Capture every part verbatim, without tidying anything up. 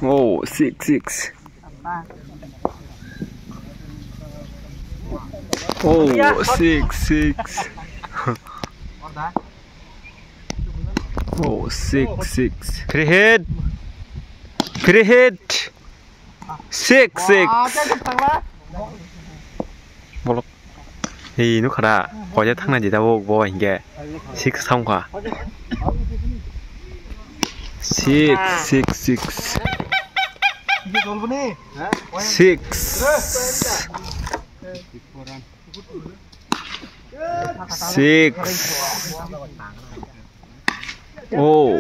Oh, six, six. Oh, six, six. Oh, six, six. Free hit. Free hit. Six, six. Bolok. Hei, nukha da. Koya thangna jita bo, bo hingke. Six thangkha. Six, six, six. Six. Six. Oh,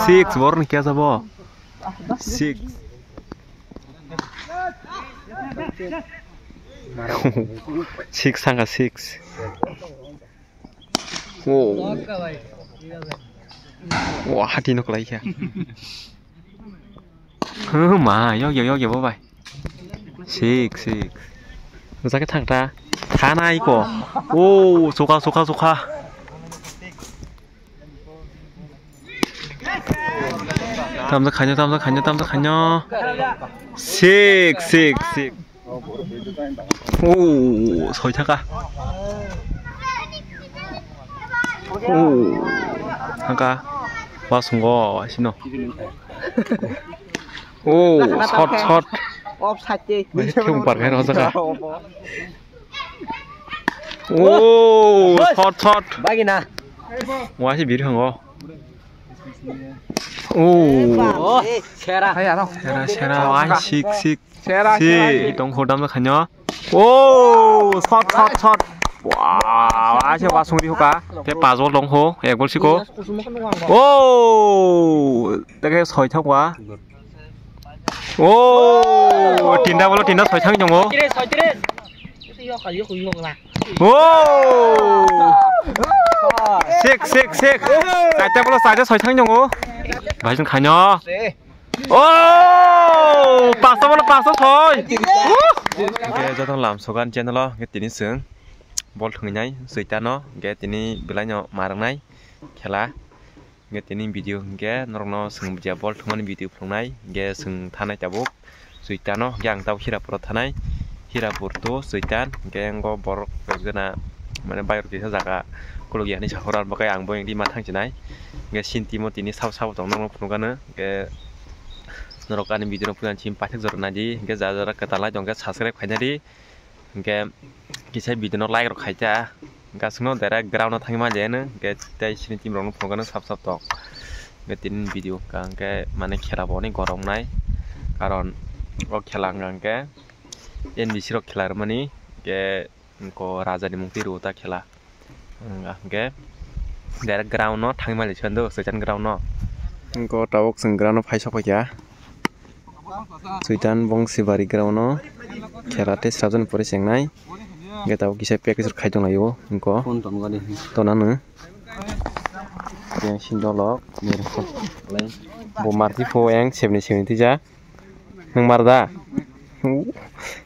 six. Borok ni kesa bo. Six. Six sangka six. Oh. Wah, hati no kelai ya. Huh, ma, yok, yok, yok, yok, bye bye. Six, six. Jake thang ta. Thana iko. Oh, suka, suka, suka. Tamsa khaino, tamsa khaino, tamsa khaino. Six, six, six. Oh, soi thaka. Oh, thaka. Wasungo, sino. Oh, shot, shot. Offside. Wai, thung par khaino, thaka. Oh, shot, shot. Bagina. Wah, si bir hango. Oh. Oh, sera. Sera, sera, wah, sik, sik. Sera, si, sera, sera. Tong kho dam khanyo. Oh, shot, shot, shot. Wah, wah, si wasung ri hoka. Te pas bol tong kho, ek bol siko. Oh, te ke soi thok wa. Oh, tinda bolo tinda soi thang jongo. Soi tris, soi tris. Oh! Six, six, six. Chaita bolo chaita soi thang jongo. Bhai jong khanyo. Oh! Pasta bolo pasta soi. Oke, jotong lam sogan channel o, oke, tini seng bol thunginai soita no, oke, tini belai no marang nai khela. Hingke tini video hingke norokno chwng je bol thwngmani video phunuknai, hingke chwng thanai tabuk Soitan o, hingke ang tabuk Hirapur o thanai, Hirapur to Soitan, hingke ang o borok ekjona mane bayar kisa jaga kolok yani sakhor, ang bo khe ang bo engdi ma thang chinai, hingke sini team o tini sabo sabo tong norokno phunukgano, hingke norok ani video no puyan chini paithak jora naidi, hingke ja jora kwtal lai tong khe subscribe khainadi. Hingke kisa video no like rok khaita, hingke aswkno direct ground o thangwi manya hino, hingke tei sini team rok no phunukgano sap sap tok. Hingke tini video hingka hingke mane khela bo onek gorom nai, karon o khela hingka hingke N B C rok khela rwmani, hingke wngko raja ni mung twi rwo ta khela. Hingke direct ground no thangwi mali sando, Soitan ground no. Hingke tabuk chwng ground no phai sok paikha. Soitan Bongsibari ground no khela tei srajan pore chengnai. Hingke tabuk kisa package khai tonglaio hingko. Phone tongmani. Tonano. Yang sindolok. Bo marti pho yang sebni sebni tija. Nwng mar da?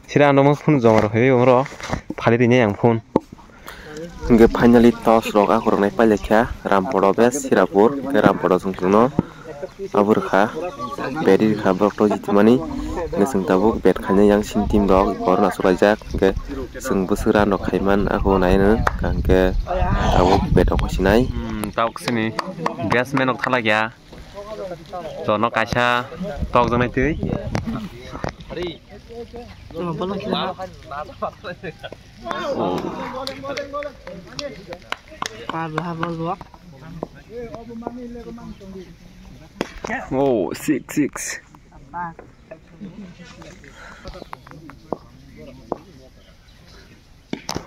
Sira ano mo phone joma rok phaiwi oro phali rini ang phone. Hingke finally toss rok akhoroknai pailekha Rampodo bes Sirapur, hingke Rampodo chwng chwngno abo rwkha, beri rwkha borok to jitimani, hingke chwng tabuk bet khainai yang sini team rok borok achuk laijak, hingke chwng bwswk run rok khaiman ako naino, hingke tabuk bet rok sinai. Hmm, tabuk sini best man rok thalaiya. Jono kaisa tokjaknai twi. Oh, six, six.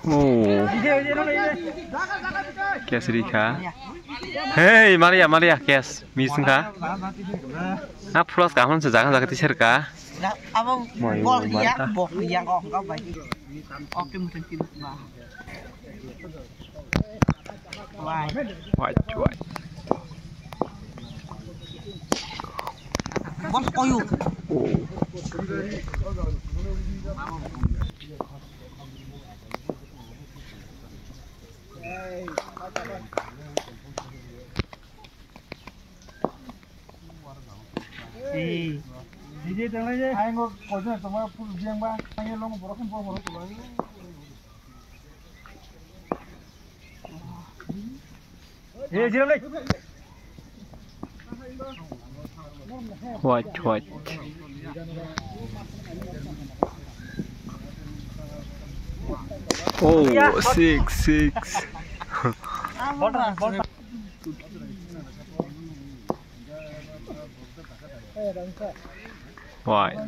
Oh. Cash rikha. Hey, Maria, Maria, cash. Miss wngkha. Ah, plus kaham se jaga jaga tisir ka. Abo Moi, bol moi, ya, marta. Bol ya, oh, enggak baik. Oke, mungkin ba. Wai. Wai, wai. Bos koyu. Oh. Ee. Didi tanglai je. Ai ngo kojna tongma phuru jeng ba. Ai long borok borok borok. Ee, jiram lai. White, white. Oh, six, six. White.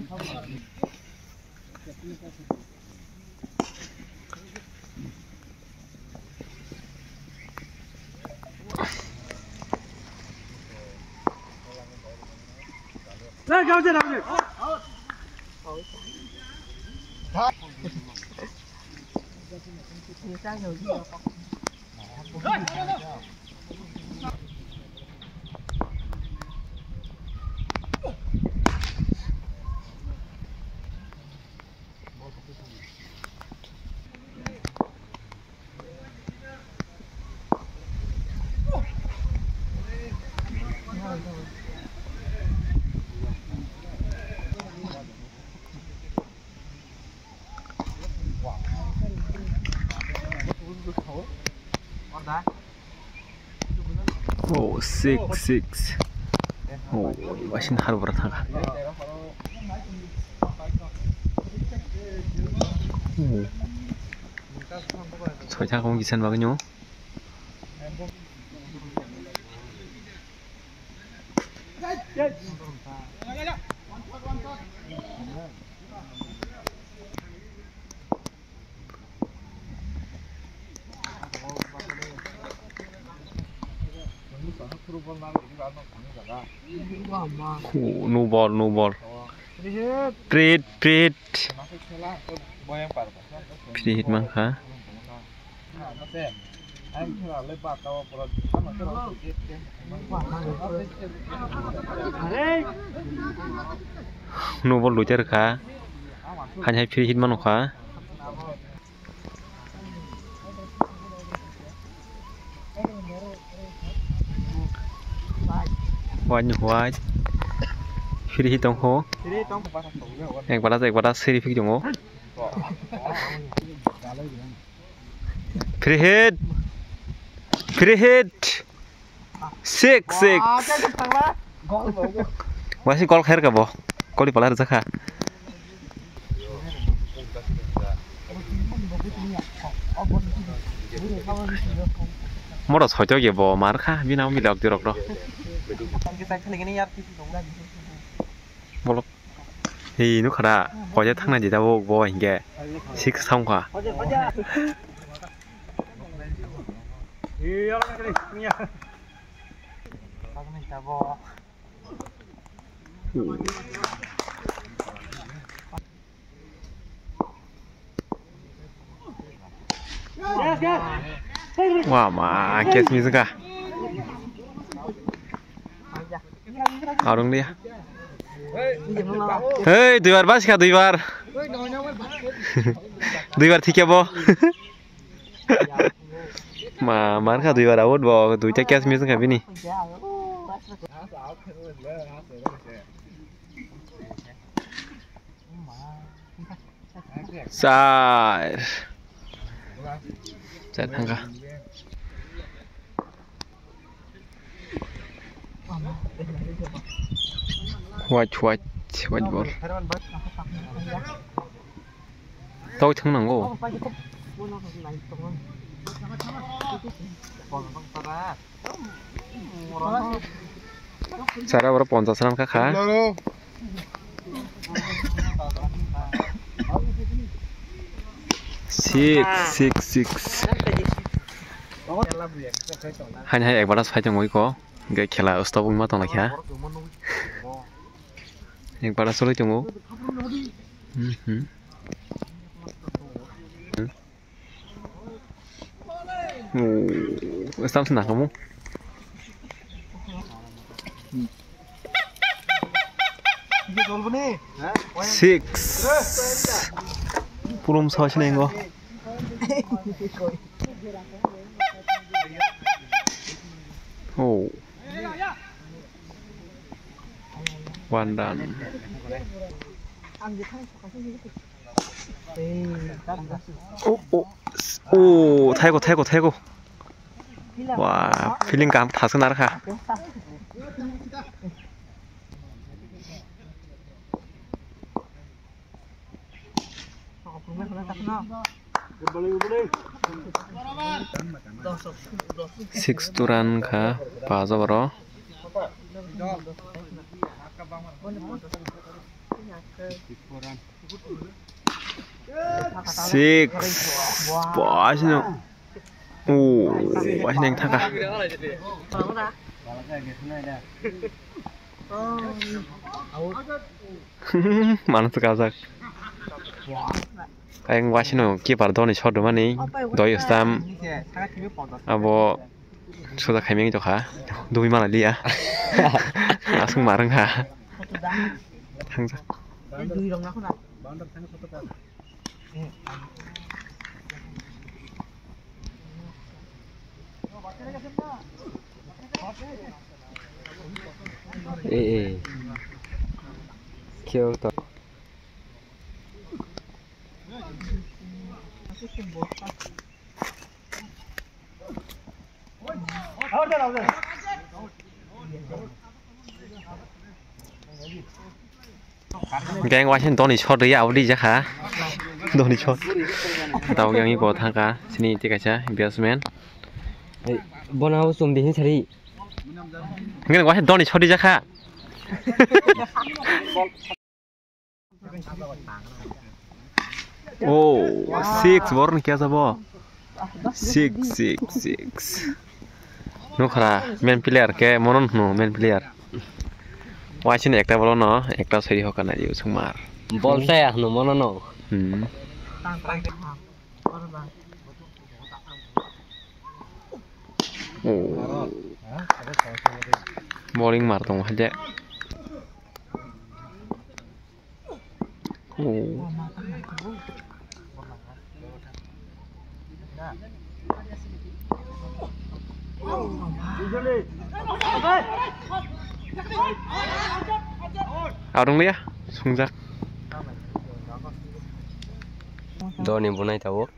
Oh, six, six. Oh, wasin har bora thangkha. Oh. Soithang kong kisan bagwi nyo. Khu, no ball, no ball. Prit, prit. Free hit mankha. No ball duitar kha. Hani hai free hit mano kha. Wajni waj. Free hit tongkho. Ek bala, ek bala seri phik tongo. Free hit. Free hit. Six, six. Wasi gol khair ka bo. Koli pala rwjak kha. Moro soito ge bo mar kha bina milok dirok ro. Bolok. Hi nukha da, hoja thangna di tabuk bo hinkhe six thangkha. Wah, ma, catch miss ka. Arung dia. Hei, duibar bas kha, duibar. Duibar thik ya bo. Ma, mar kha duibar out bo, duita catch miss kha bini. Char. Char thangkha. White, white, white ball. Tau thang nango. Sara oro ponchas run kha kha. Six, six, six. Haini hai ekbar sai tongwi ko. Hingke khela stop wngma tonglaikha. Ekbar soloi tongo. Mhm. Oh, stamps na kamu. Six. Pulum sa sinengo. Oh. One run. Oh, oh, oh, thaigo, thaigo, thaigo. Wah, feeling kaham thasna rwkha. Six to run kha, pajo boro. Six. Bwsino. Oh, bwsino nang thaka. Mano to kajak. Ayang bwsino keeper doni shot rwmani. Doi stam. Abo. Soda khaimeng tokha, dui mala liya. Aswk marwng ha. Thangjak. Eh, eh. Kyo to. Gang waising doni shot ya, abo di jakha. Doni shot. Tao yang ipo thangka, sini iti kaisa batsman. Bona abo sum di hin sari. Gang waising doni shot di jakha. Oh, six, borok ni kesa bo. Six, six, six. Nukha, main player ke, mono hwno main player. Waisini ekta bolo no, ekta soi hoka na yu sungmar. Bol saya hwno mono no. Hmm. Oh. Bowling mar tongo hai de. Oh. Arung ya, sungjak. Doni bunai tabo.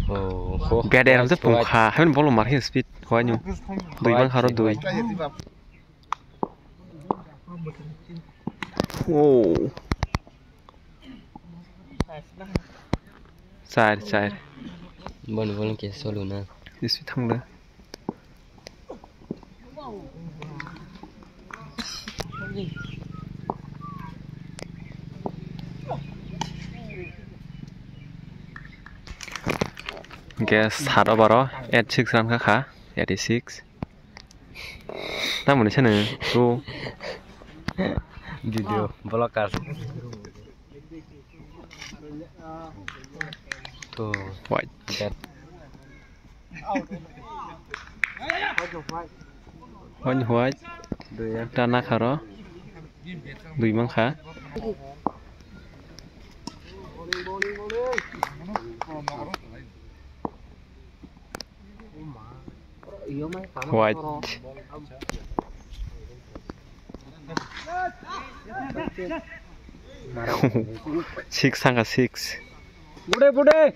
Oh, ho. Bad air je pungkha, hain bolo mar hi speed, ho anyo. Dui bang haro dui. Oh. Char, char. Bon, bon, ke solo na. Isi thangla. Hingke sat over o eight six run kha kha, eighty six. Tamoni sene to video blockers. To white. One white. Dui ya. Tana kharo. Dui mangkha. White. Six thangkha, six. Bude, bude.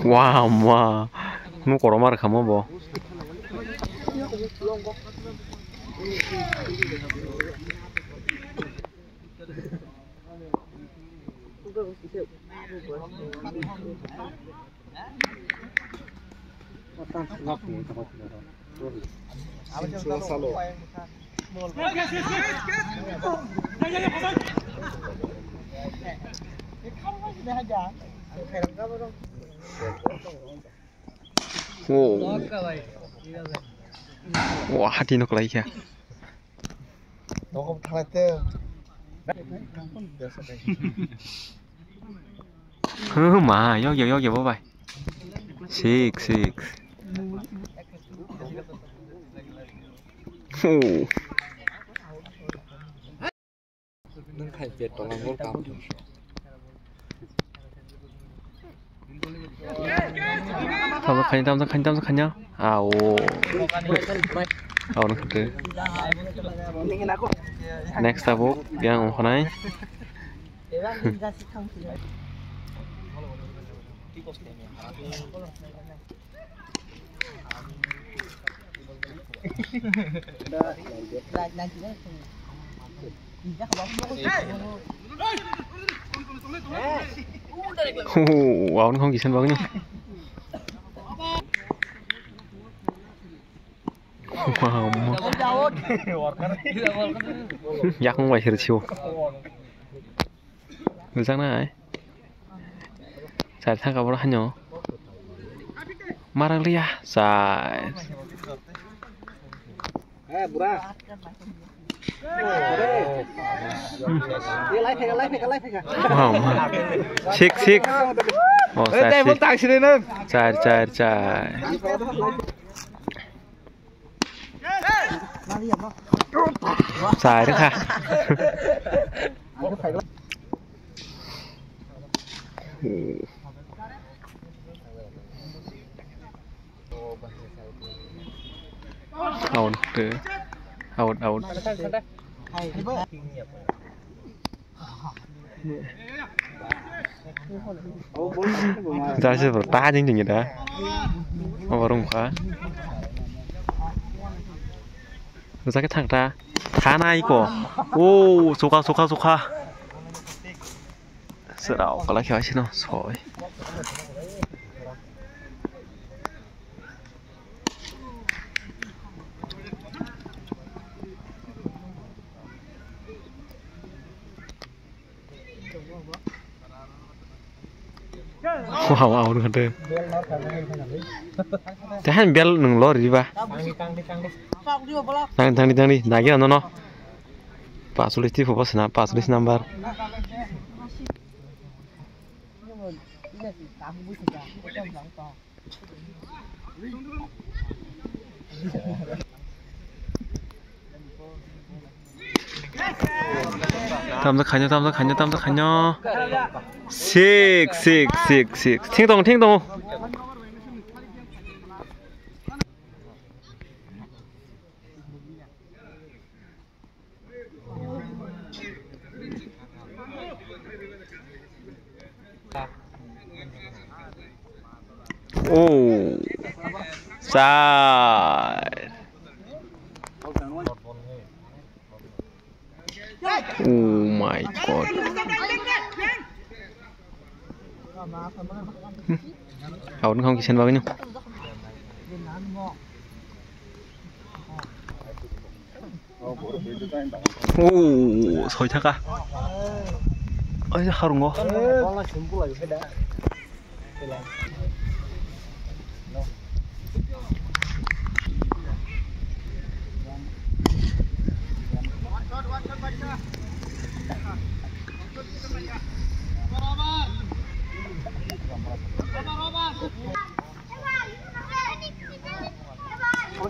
Wah, wah. Nu koroma rwkha mo bo. Oh. Wah, hati nok lai kha. Nogo thalai te. Huh, ma, yok, yok, yok, yok, bye bye. Six, six. Oh. Nang khai pet tong ang World Cup. Tamsa khanya, tamsa khanya, tamsa khanya. Ao. Ao, nang khe. Next abo yang ongkhanai. Wow, nang kisa bagwi. Wow. Yakung bai sir siu. Rijak nai. Char thang kabor hanyo. Marak liya. Char. Eh, bura. Wow. Six, six. Oh, char, six. Char, char, char. Char kha. Out, out, out. Jase bro, ta jing jing da. Obo rung kha. Jake thang ta. Tha nai ko. O, sukha, sukha, sukha. Srao kala khe sino soi. Wow, wow, nang khe. Tehan bel nung lo riba. Tang, tang, tang, tang, nagi ano no. Pasolis ti phobo sina, pasolis number. Tamsa khaino, tamsa khaino, tamsa khaino. Six, six, six, six. Thing tong, thing tong. Oh, side. Oh my God. Aboni kham kisen bagwi no. Oh, soi thaka. Oi, harungo.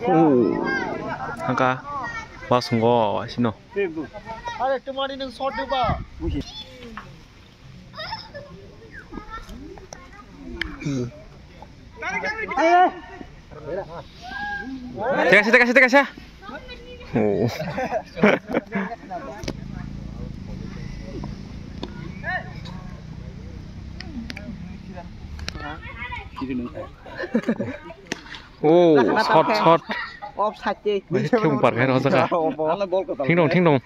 Oh, hangka, wasungo, sino. Are, tumani nung shot diba? Teka sa, teka sa, teka sa. Oh. Oh, shot, shot. Off side. Thung par khai rw jaka. Thing dong, thing dong.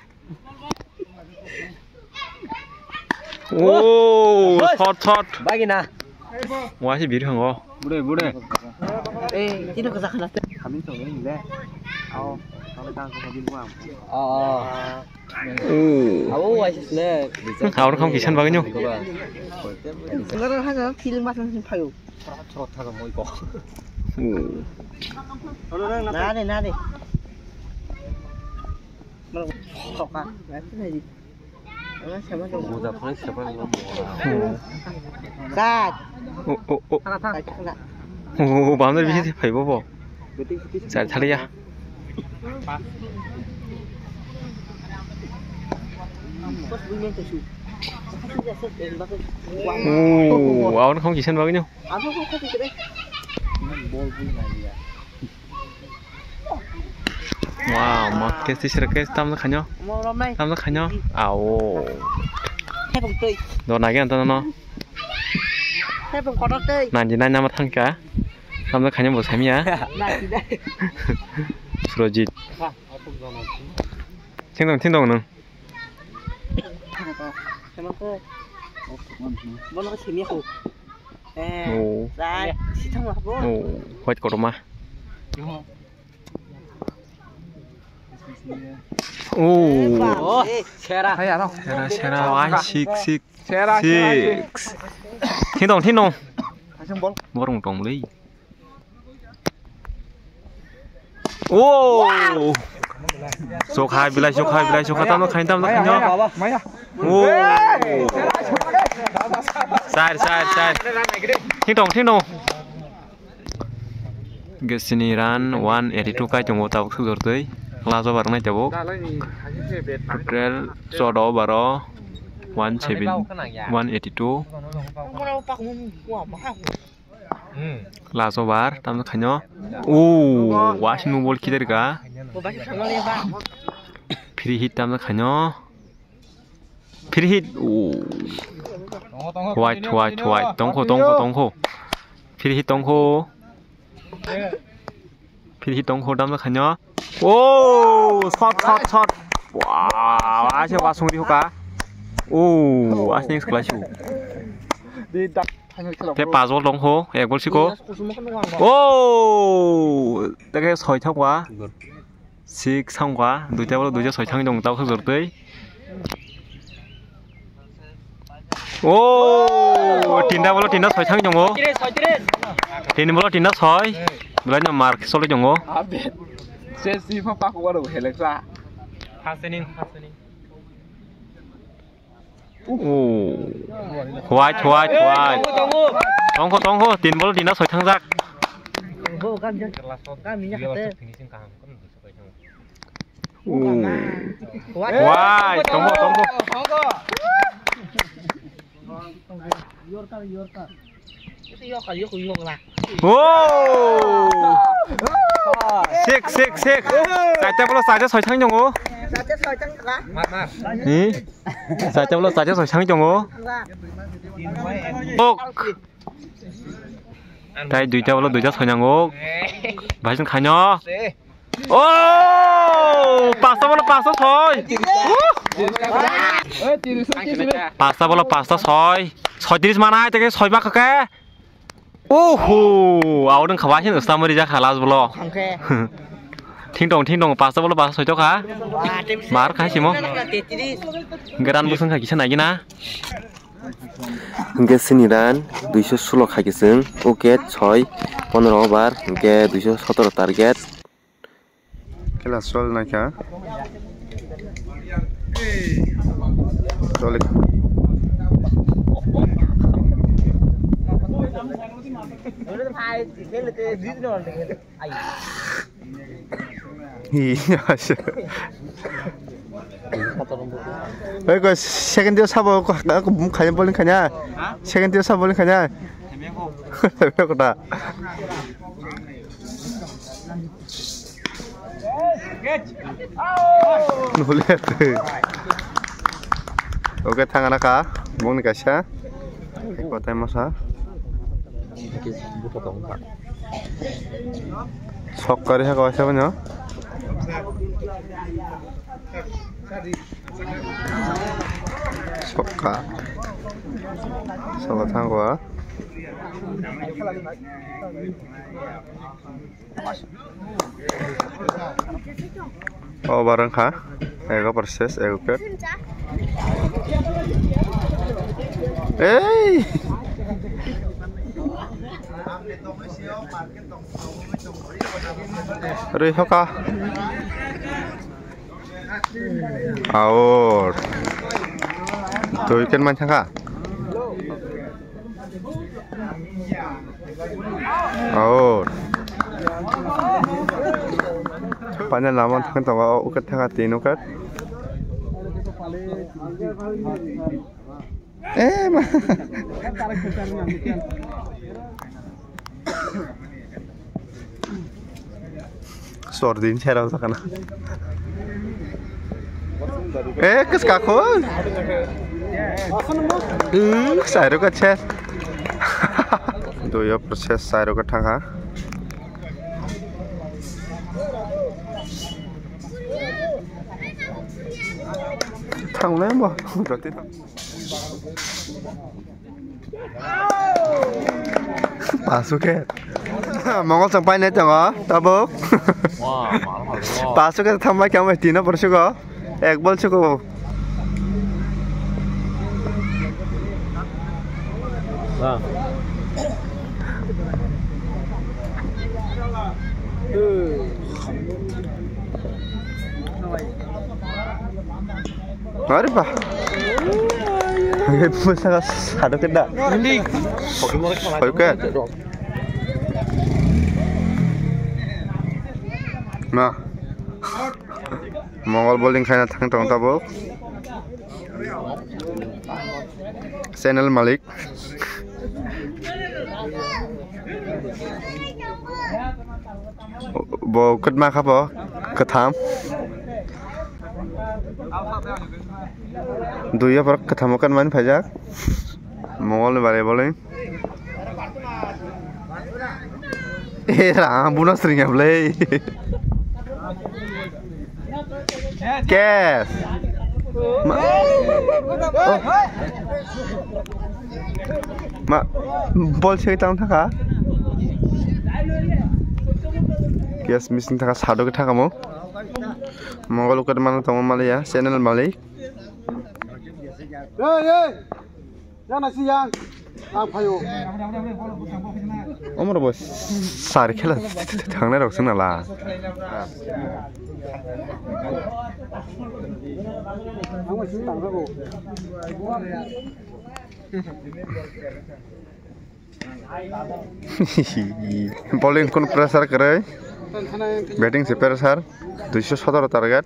Oh, shot, shot. Bagina. Wah, si biri hango. Bude, bude. Eh, tino kasa kana. Kami to ni le. Ao, kami tang ko bin ko am. Oh. Oh. Ao, wah, si le. Ao, kam kisan bagino. Ngara hana film mas phayo. Chorok thago moi ko. Hmm. Na de, na de. Mana khoka. Mana sama dong. Moja phone sepan lo mo. Hmm. Kat. Oh, oh, oh. Thang, thang. Kat, thang. Oh, bamdar bisi phaibo bo. Char thaliya. Oh, awan khong kisan bagino. Wow, ma, kes tisir kes tam khanyo. Tam khanyo. Awo. Do nagi anto no. Nanji nai nama thangka. Tam khanyo bo samia. Surojit. Thindong, thindong nung. Bono simi ko. Eh, oh. Dai, si thang la bo. Oh, white kotorma. Oh. Oh, sera. Sera, sera, wai, sik, sik. Sera, sera, sik. Thindong, thindong. Borong tong le. Oh! Sokha bilai, sokha bilai, sokha tamo khain, tamo khain. Oh! Side, side, side. Thindong, thindong. Gesini run one eighty two kai tongo tabuk sujor twi. Last over nai tabuk. Total chodo over o one seven, one eighty two. Last over, tamo khaino. Oh, wasing ball kider ka. Free hit tamo khaino. Free hit. Oh. White, white, white. Tongkho, tongkho, tongkho. Free hit tongkho. Phirhi tongkho damjakhaino. Oh, shot, shot, shot. Wow, ase wasung rihuka. Oh, ase next place. Te pas bol tongkho, ek bol siko. Oh, teke soi thangwa. Six thangwa, duita bol duita soi thang dong tau khajor tei. Oh, tinta bolo tinta soi thang tongo. Tin bolo tinta soi. Belai no mark solo tongo. Chelsea pha pak waro heleksa. Hasening, hasening. Oh. White, white, white. Tongkho, tongkho, tin bolo tinta soi thang jak. Wai, tongkho, tongkho. Oh! Sik, sik, sik. Saita bolo saita soi thang tongo. Ni? Saita bolo saita soi thang tongo. Ok. Tai duita bolo duita soi nango. Bhai song khaino. Oh! Pasta bolo pasta soi. Pasta bolo pasta soi. Soi tris mana ai teke soi bak ke. Oho! Aw dong khawa hin usta mori ja khalas bolo. Thing tong thing tong pasta bolo pasta soi to kha. Mar khai simo. Geran busung kha kisa nai gina. Hingke sini run duiso sulo khaikhe chwng, wicket soi, pondro over, hingke duiso sotoro target. Khela chol naikha. Chole. Hi, asa. Oi, ko second dia sabo ko, ko khanya bowling khanya. Second dia sabo bowling khanya. Ko ta. Nule. Oke, thangana ka. Bongni kaisa. Kotai masa. Sok kari ha kaisa bano. Sokka. Sokka thangwa. Over wngkha, ego versus ego ke. Ei! Rui hoka. Out. Dui wicket man thangkha. Out. Final lama thang tongo, o wicket thangkha tin wicket. Eh, ma. Sordin chera sakana. Eh, kes kako? Hmm, sairo ka ches. Doyo proses sairo ka thangha. Thangnai mo, roti thang. Pasu khe. Mongol chwng painai tongo, tabuk. Pasu khe thambai khe amai tino por sugo. Ek bol sugo. Are ba. Hage pusa ka sado keda. Hindi. Oke. Na. Mongol bowling khaina thang tong tabuk. Channel malik. Bo kwtma kha bo kwtham. Duiya borok kwthamo kwtmani phaijak. Mongol ni bare bole. Era buno sringa ble. Kes. Ma, oh. Ma, bol se tang thaka. Kes missing thaka sado ke thaka mo. Mongol ukat mana tamo maliya channel malik. Hey, hey. Yang nasi yang. Ang phayo. Omor bo sar khela thangnai rok sung nala. Ang ma sung tang rok. Bowling kun pressure kwrwi. Batting se pressure. Duiso sotoro target.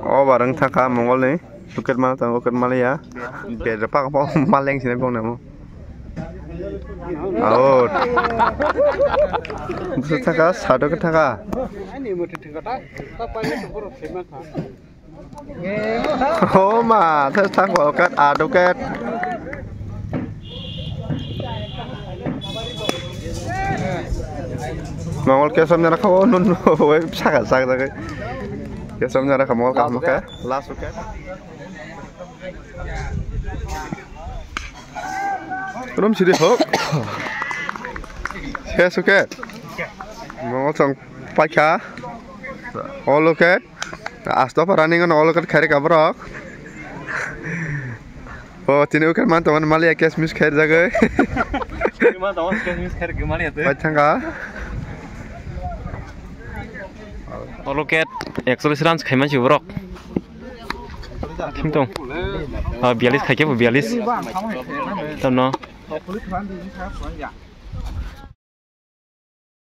Over wng thangkha Mongol ni. Wicket mana tongo, wicket maliya. Bed rok paka paka maleng sini bong namo. Out. Busa thangkha, sado khe thangkha. Oh ma, thas thang ko kat, ado kat. Mongol kesom jana kho, nun, wei, saka, saka, saka. Kesom jana kho, Mongol kaham kha. Last wicket. Rum sidi hok. Yes, wicket. Mongol song paikha. All wicket. Asto para ning no all wicket khairika borok. O tini wicket man tongo maliya catch miss khair jagwi. Tini man tongo catch miss khair gwi maliya twi. Pai thangka. All wicket ekchollish runs khaiman si borok. Thim tong. Ah, biyallis khaikhe bo biyallis. Tamno.